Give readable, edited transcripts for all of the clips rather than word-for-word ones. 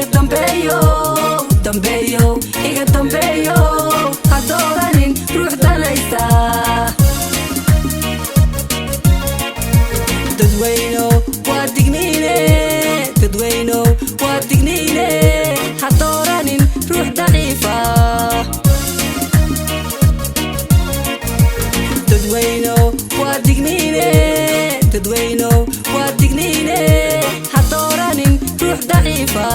Iga dambeeyo, dambeeyo, iga dambeeyo, ha dooranin ruux danaysta. Dadweyno, waa digniine. Dadweyno, waa digniine, ha dooranin ruux daciifa. Dadweyno, waa digniine. Dadweyno, waa digniine, ha dooranin ruux daciifa.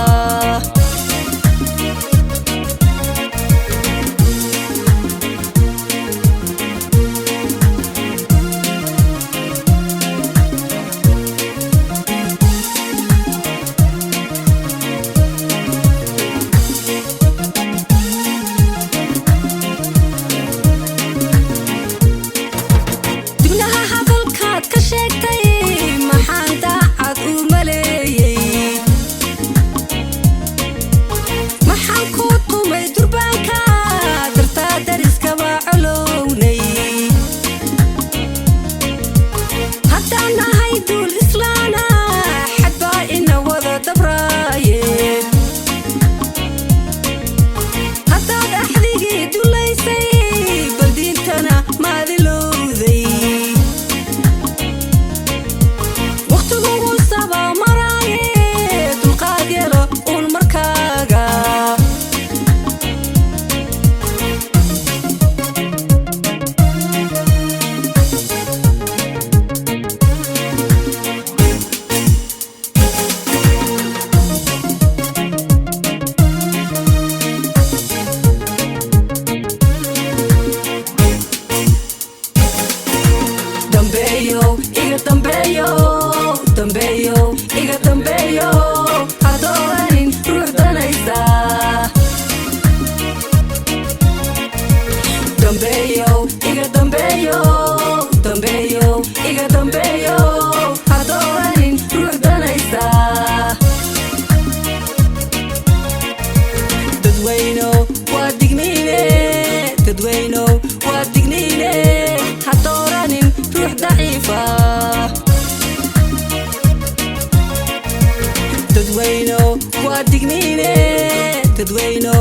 Dibnaha hadalkaad ka sheegtay, maxaan daacad u maleeyey? Maxaan kuu tumay durbaanka dartaa dariskaba colownay? Haddaan nahay duul islaana, xad baa ina wada dabraaye. Haddaad axdigii dulaysay, baldiintana maadilowday. Wakhtigu saba maraaye, dulqaad yeelo uun markaaga. Dambeeyo, iga dambeeyo, dambeeyo, iga dambeeyo, ha dooranin ruux danaysta. Dambeeyo, iga dambeeyo, dambeeyo, iga dambeeyo, ha dooranin ruux danaysta. Dadweyno, waa digniine. Dadweyno, waa digniine, ha dooranin ruux daciifa. Dadweyno, waa digniine. Dadweyno.